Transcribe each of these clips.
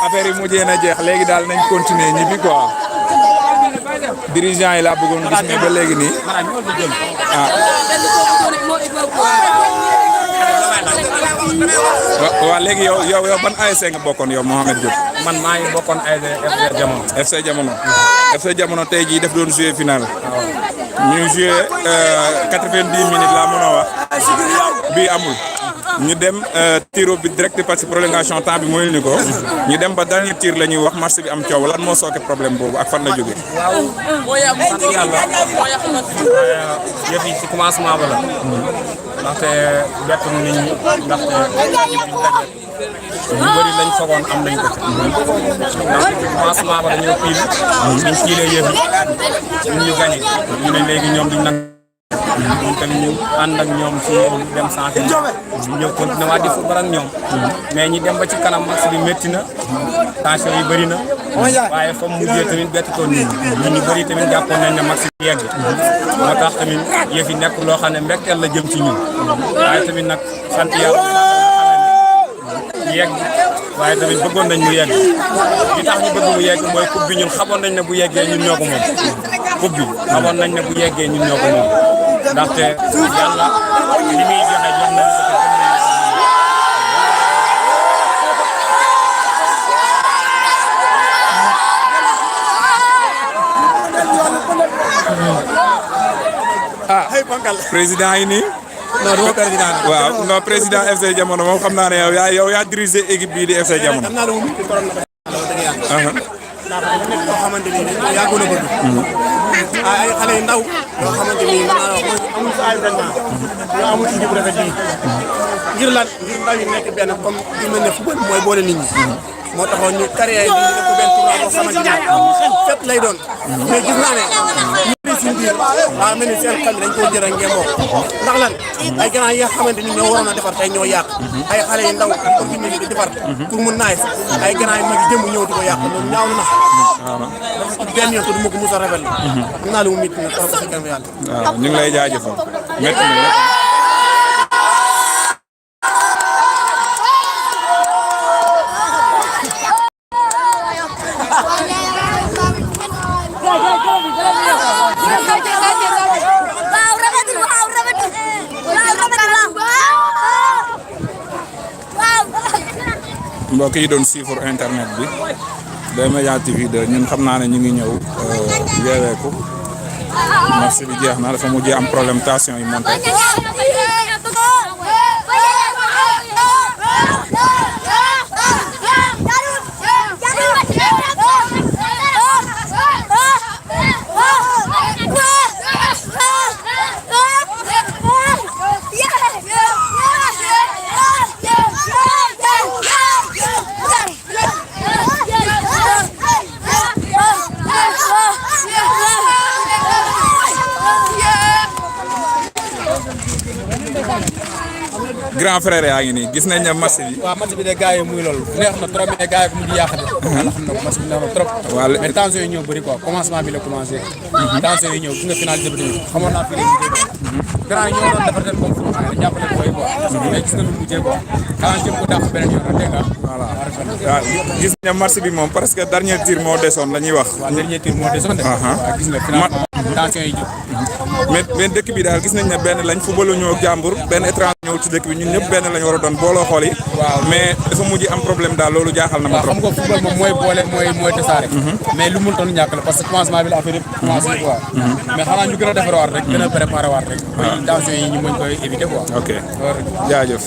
affaire yi mujjee na jeex léegi daal nañ continuer ñibbi quoi dirigeant yi laa bëggoon gis mais ba léegi nii waaw léegi yow ban ASC nga bokkoon yow Mohamed Diop. man maa ngi bokkoon ASC FC Jamono. FC Jamono. FC Jamono tey jii daf doon jouer final. ñu jouer 90 minutes laa mën a wax bii amul. ñu dem tiro bi direct parce que prolongation temps bi mooy ni ko ñu dem ba dernier tir la ñuy wax match bi am coow lan moo sooke problème boobu ak fan la jógee. waaw sant yàlla yëf yi ci commencement ba la. ndaxte bett nit ñi ndaxte ñu bëri lañ foogoon am nañ ko ci. ndaxte ci commencement ba dañoo piil. biñ piilee yëf yi ñu gagné ñu ne léegi ñoom duñ nag. ñun tamit ñu ànd ak ñoom ci dem santé ñu ñëw continué waat di football ak ñoom mais ñi dem ba ci kanam match bi métti na tension yi bëri na waaye fa mu mujjee tamit bettoon nit ñi ñu bëri tamit jàppoon nañ ne match bi yegg moo tax tamit yëf yi nekk loo xam ne mbetteel la jëm ci ñun waaye tamit nag sant yàlla yegg waaye tamit bëggoon nañ mu yegg li tax ñu bëgg mu yegg mooy coupe bi ñun xamoon nañ ne bu yeggee ñun ñoo ko moom coupe bi xamoon nañ ne bu yeggee ñun ñoo ko moom ndaxte yàlla li muy joxe jox nañu ko président yi nii. non du ma président waaw non président FC Jamono moom xam naa ne yow yaa dirigé équipe bii di FC Jamono. xam naa ne moom it waroon na ko dëgg yàlla. ndax dafa nekk loo xamante ni dañoo yàggoon a bëgg. ay xale yu ndaw yoo xamante ni amul sa ay vraiment ñoo amul ci bu rafet bii ngir lan ngir ndaw yi nekk benn comme li mel ne football mooy boole nit ñi. moo taxoon ñu carrière yi ñu def ko benn tournoi boo xamante ni fépp lay doon. mais gis naa ne ñu ngi suñu biir waaw mel ni seen xel dañ koo jël ak ngeen bokk ndax lan ay grand yi nga xamante ni ñoo waroon a defar tey ñoo yàq ay xale yu ndaw organisé di defar pour mu naaj ay grand yi mag yi jëm ñëw di ko yàq loolu ñaaw na benn yoon te du ma ko mos a rafetlu. xam naa lu mu métti na trop si kanam yàlla. waaw ñu ngi lay jaajëfal métti na mbokk yi doon suivre internet bi D-Media TV 2 ñun xam naa ne ñu ngi ñëw yeeweeku match bi jeex na dafa mujjee am problème tension yi monté grand frère yaa ngi nii gis nañ ne match bi. waaw match bi de gars yi muy loolu neex na trop mais gars yi ko mujj yàq de. xam na ko match bi neex na trop. waaw mais tension yi ñëw bëri quoi commencement bi la commencé. tension yi ñëw fi nga finalisé ba tamit xamoon naa fi léegi grand yi ñoo doon defar leen comme fu jàppale ko quoi. mais gis nga lu mujjee quoi. xanaa jëm ko dàq beneen yoon dégg nga. voilà waaw gis nañ match bi moom parce que dernier tir moo desoon la ñuy wax. waaw dernier tir moo desoon de. waaw gis nga finalement tension yi jóg. mais dëkk bi daal gis nañ ne benn lañ football ñëw ak jàmbur benn étranger ñëw ci dëkk bi ñun ñëpp benn lañ war a doon booloo xool yi. waaw mais dafa mujj am problème daal loolu jaaxal na ma trop. waaw xam nga football moom mooy boole mooy tasaare. mais lu mënutoon ñàkk la parce que commencement bi la affaire yëpp commencé quoi. mais xanaa ñu gën a defar waat rek gën a préparé waat rek. waaw tension yi ñu mën koy éviter quoi. ok jaajëf.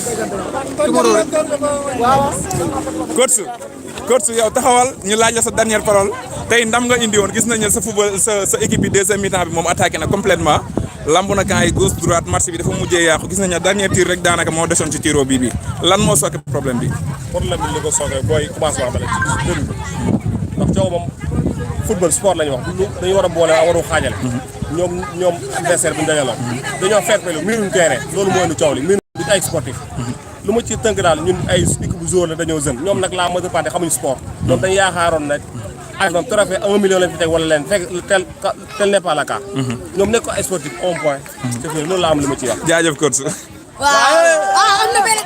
coach yow taxawal ñu laaj la sa dernière parole tey ndam nga indi woon gis nañu sa football sa équipe bi deuxième mi-temps bi moom attaqué na complètement lamb na camp yi gauche droite marché bi dafa mujjee yàqu gis nañu dernier tir rek daanaka moo desoon ci tiro bii lan moo sooke problème bi. problème bi li ko sookee booy commencement ba la ci début ndax coow moom football sport la ñu wax dañu war a boole waru xaajale. ñoom adversaire bi ñu dajaloo. dañoo fair play miinuñu terrain loolu mooy lu coow li miinuñu du ay sportif. lu ma ci tënk daal ñun ay équipe bu joueur la dañoo jeune ñoom nag la majeure partie xamuñu sport. ñoom dañu yaakaaroon nag ak ñoom trophée 1 million lañ fi teg wala leen fekk tel n'est pas le cas. ñoom nekk ko ay sportif 1 point. te fii loolu la am lu ma ciy wax. jaajëf coach. waaw am na benn